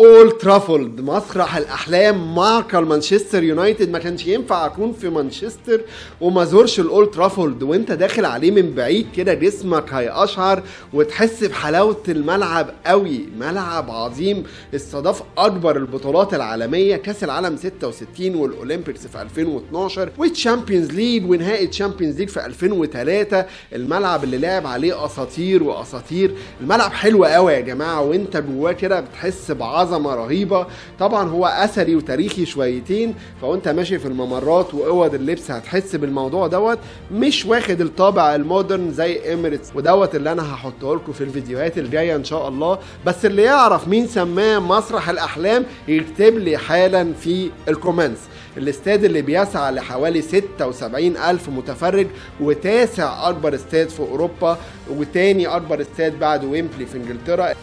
اولد ترافولد، مسرح الاحلام، معقل مانشستر يونايتد. ما كانش ينفع اكون في مانشستر وما زورش الاولد ترافولد. وانت داخل عليه من بعيد كده جسمك هيقشعر وتحس بحلاوه الملعب قوي. ملعب عظيم استضاف اكبر البطولات العالمية، كاس العالم 66 وال Olympics في 2012 وال Champions League ونهائي Champions League في 2003. الملعب اللي لعب عليه اساطير واساطير. الملعب حلو قوي يا جماعة، وانت جواه كده بتحس بعظمة رهيبة. طبعا هو اثري وتاريخي شويتين، فوانت ماشي في الممرات واوض اللبس هتحس بالموضوع دوت، مش واخد الطابع ال modern زي اميريتس، ودوت اللي انا هحطه لكم في الفيديوهات الجاية ان شاء الله. بس اللي يعرف مين سماه مسرح الاحلام يكتب لي حالا في ال comments. الاستاد اللي بيسع لحوالي 76 ألف متفرج، وتاسع أكبر استاد في أوروبا، وتاني أكبر استاد بعد ويمبلي في إنجلترا.